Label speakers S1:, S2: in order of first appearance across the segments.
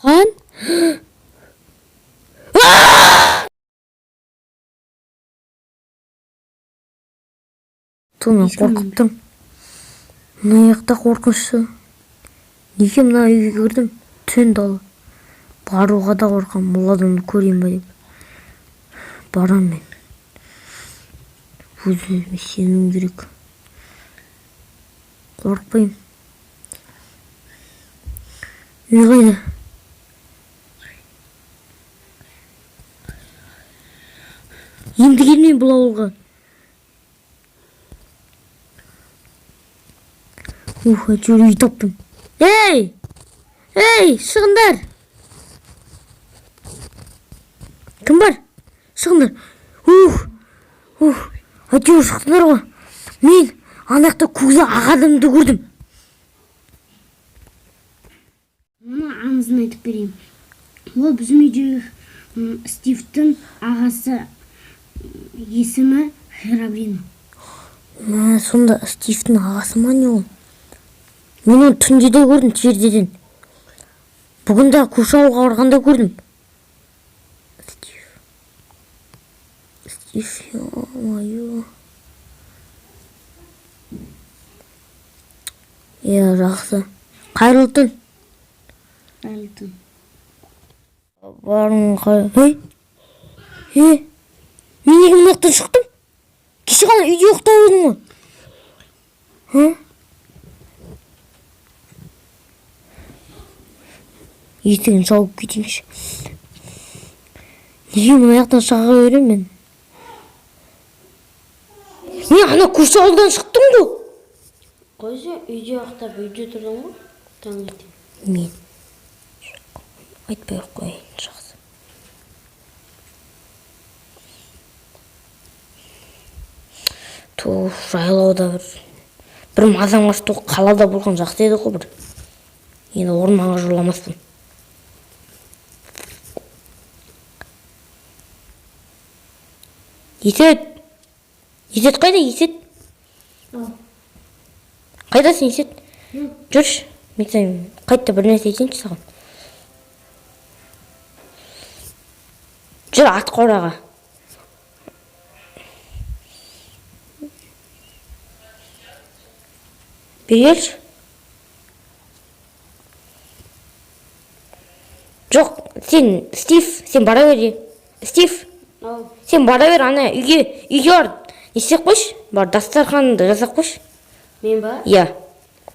S1: Қан? Ту, мен қорқып тұрмын. Мына жақта қорқынышты. Неге мына үйге кірдім? Түн, дала. Баруға да қорқамын, ол адамды көрейін ба деп. Барам мен. Өз өзіме сенуім керек. Қорықпаймын. Үй қайда? Енді келмеймін бұл ауылға. Ух, әйтеуір үй таптым. Ей! Ей, шығыңдар! Кім бар? Шығыңдар. Ух! Ух, әйтеуір шықтыңдар ғой. Мен ана жақта көзі ақ адамды көрдім.
S2: Оны аңызын айтып берейін. Ол біздің үйдегі Стивтің ағасы, есімі Херобрин.
S1: Мә, сонда Стивтің ағасы ма, не ол? Мен оны түнде де көрдім, терезеден. Бүгін де көрші ауылға барғанда көрдім. Стив. Стив, ё-моё. Иә, жақсы. Қайырлы түн.
S2: Қайырлы түн.
S1: Барың қай... Ей! Е! Мен неге мына жақтан шықтым? Кеше ғана үйде ұйықтап едім ғой. Ха? Есігін жауып кетейінші. Неге мына жақтан шыға беремін мен? Мен ана көрші ауылдан шықтым ғой.
S2: Қой, сен үйде ұйықтап, үйде тұрдың ғой таңертең.
S1: Мен жоқ, айтпай ақ қояйын, жақсы. Ту, жайлауда бір мазам қашты ғой, қалада болған жақсы еді ғой бір. Енді орманға жоламаспын. Есет! Есет қайда, Есет? Қайдасың, Есет? Жүрші, мен саған қайта бір нәрсе айтайыншы саған. Жүр ат қораға. Бері келші. Жоқ, сен, Стив, сен бара бер. Стив,
S2: Ау.
S1: сен бара бер ана үйге, үйге бар. Не істеп қойшы? Бар, дастарханды жасап қойшы.
S2: Мен ба?
S1: Иә.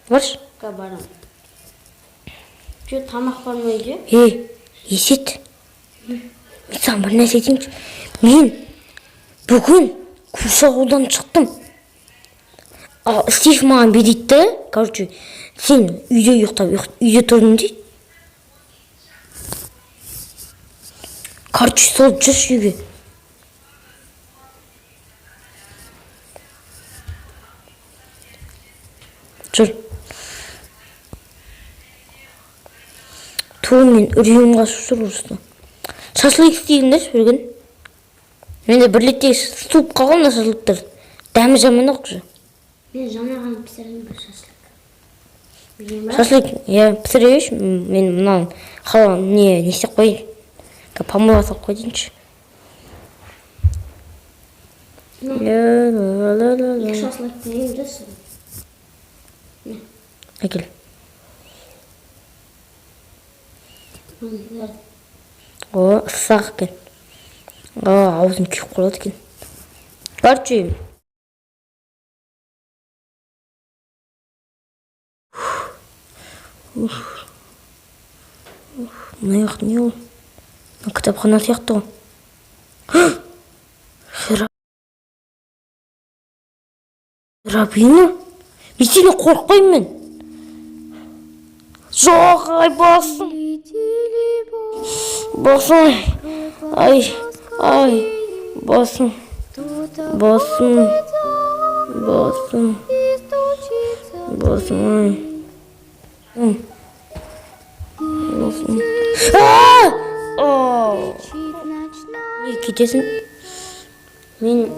S1: Баршы.
S2: Ка, барам. Че, тамақ бар ма үйде?
S1: Ей, Есет. Мен саған бір нәрсе айтайыншы. Мен бүгін көрші ауылдан шықтым. А, Стив маған бүй дейді да, короче, сен үйде ұйықтап, үйде тұрдың дейді. Короче, сол, жүрші үйге. Жүр. Ту, мен үрейім қашып жүр просто. Шашлык істейіндерші бір күн. Менде бір реттей суып қалған мына шашлыктар. Дәмі жаман ақ уже.
S2: Мен жаңа ғана пісірдім бір шашлык. Білейін ба?
S1: Шашлык, иә, пісіре берші. Мен мынаны не істеп қояйын. Помойға салып қояйыншы. Ла-ла-ла-ла-ла.
S2: Екі шашлык берейін де саған.
S1: Әкел.
S2: Міне,
S1: О, ысық екен. А, аузым күйіп қалады екен. Короче, ух, ух, мына жақ не ол? Мына кітапхана сияқты ғой. Херобрина? Мен сенен қорықпаймын мен. Жоқ, ай, басым. Басым. Ай, ай, басым. Басым. Басым. Басым, ай. Басым. А! А! Не кетесің?
S2: Мен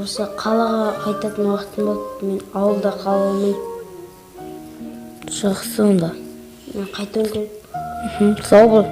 S2: осы қалаға қайтатын уақытым болды. Мен ауылда қала алмаймын.
S1: Жақсы онда.
S2: Мен қайтуым керек.
S1: Сау бол.